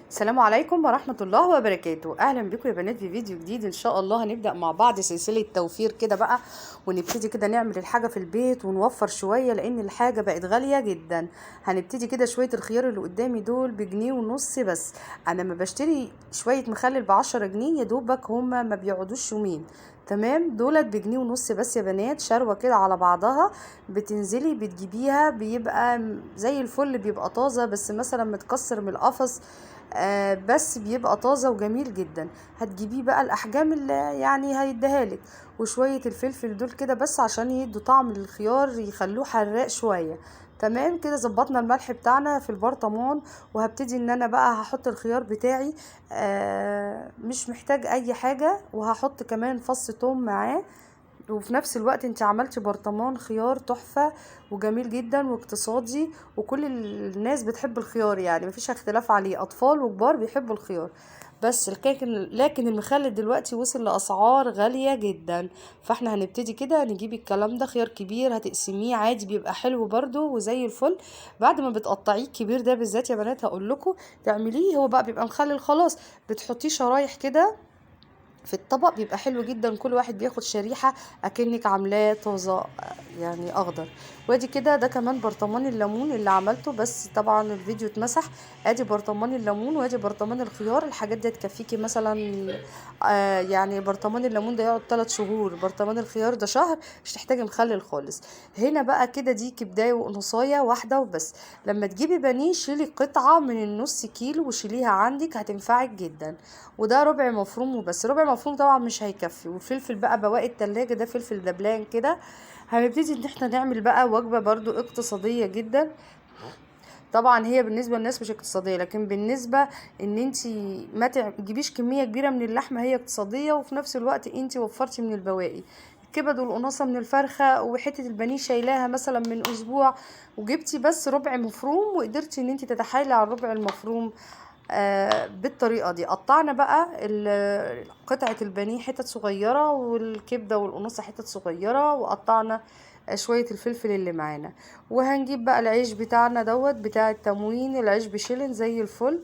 السلام عليكم ورحمة الله وبركاته. أهلا بكم يا بنات في فيديو جديد. إن شاء الله هنبدأ مع بعض سلسلة توفير كده بقى، ونبتدي كده نعمل الحاجة في البيت ونوفر شوية لأن الحاجة بقت غالية جدا. هنبتدي كده شوية الخيار اللي قدامي دول بجنيه ونص بس. أنا ما بشتري شوية مخلل ب10 جنيه، يا دوبك هما ما بيقعدوش يومين. تمام، دولت بجنيه ونص بس يا بنات، شروة كده على بعضها، بتنزلي بتجيبيها بيبقى زي الفل، بيبقى طازة بس مثلا متكسر من القفص، بس بيبقى طازة وجميل جدا. هتجيبيه بقى الأحجام اللي يعني هيديها لك. وشوية الفلفل دول كده بس عشان يدوا طعم للخيار، يخلوه حراق شوية. تمام كده ظبطنا الملح بتاعنا في البرطمان. وهبتدي ان انا بقى هحط الخيار بتاعي، مش محتاج اي حاجة، وهحط كمان فص توم معاه. وفي نفس الوقت انت عملتي برطمان خيار تحفة وجميل جدا واقتصادي، وكل الناس بتحب الخيار، يعني مفيش اختلاف عليه، اطفال وكبار بيحبوا الخيار. بس لكن المخلل دلوقتي وصل لاسعار غالية جدا. فاحنا هنبتدي كده نجيب الكلام ده. خيار كبير هتقسميه عادي بيبقى حلو برده وزي الفل. بعد ما بتقطعيه الكبير ده بالذات يا بنات هقول لكم تعمليه، هو بقى بيبقى مخلل خلاص، بتحطيه شرايح كده في الطبق بيبقى حلو جدا، كل واحد بياخد شريحة اكنك عاملاه طازة يعني اخضر. وادي كده ده كمان برطمان الليمون اللي عملته، بس طبعا الفيديو اتمسح. ادي برطمان الليمون وادي برطمان الخيار. الحاجات دي تكفيكي مثلا، يعني برطمان الليمون ده يقعد 3 شهور، برطمان الخيار ده شهر، مش تحتاجي مخلل خالص. هنا بقى كده دي كبداية وقنصايه واحدة وبس. لما تجيبي بانيه شيلي قطعه من النص كيلو وشيليها عندك، هتنفعك جدا. وده ربع مفروم وبس، ربع مفروم طبعا مش هيكفي. والفلفل بقى بواقي التلاجة ده فلفل دبلان كده. هنبتدي ان احنا نعمل بقى وجبة برضو اقتصادية جدا. طبعا هي بالنسبة للناس مش اقتصادية، لكن بالنسبة ان انتي ما تجيبيش كمية كبيرة من اللحمة هي اقتصادية، وفي نفس الوقت انتي وفرتي من البواقي. الكبد والقناصة من الفرخة وحتة البانيه شايلاها مثلا من اسبوع، وجبتي بس ربع مفروم وقدرتي ان انتي تتحايلي على الربع المفروم بالطريقة دي. قطعنا بقى قطعة البانيه حتت صغيرة، والكبدة والقناصة حتت صغيرة، وقطعنا شوية الفلفل اللي معانا. وهنجيب بقى العيش بتاعنا دوت بتاع التموين، العيش بشيلن زي الفل.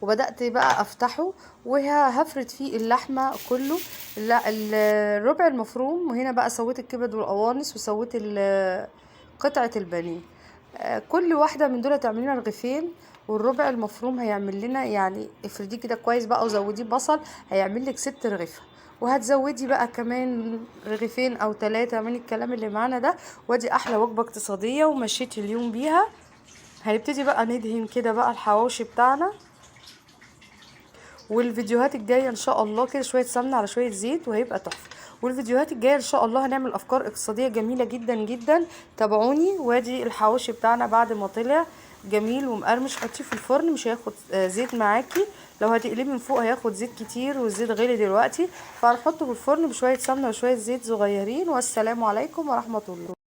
وبدأت بقى افتحه وهفرد فيه اللحمة كله، لا الربع المفروم. وهنا بقى سويت الكبد والقوانص وسويت قطعة البانيه. كل واحدة من دول هتعمل لنا رغيفين، والربع المفروم هيعمل لنا يعني افرديه كده كويس بقى وزوديه بصل، هيعمل لك 6 رغيفة. وهتزودي بقى كمان رغيفين او 3 من الكلام اللي معانا ده. وادي احلى وجبة اقتصادية ومشيت اليوم بيها. هنبتدي بقى ندهن كده بقى الحواوشي بتاعنا. والفيديوهات الجاية ان شاء الله كده شوية سمنة على شوية زيت وهيبقى تحفة. والفيديوهات الجاية ان شاء الله هنعمل افكار اقتصادية جميلة جدا جدا، تابعوني. وادي الحواوشي بتاعنا بعد ما طلع جميل ومقرمش، حطيه في الفرن مش هياخد زيت معاكي. لو هتقليه من فوق هياخد زيت كتير، والزيت غالي دلوقتي، فهنحطه في الفرن بشوية سمنة وشوية زيت صغيرين. والسلام عليكم ورحمة الله.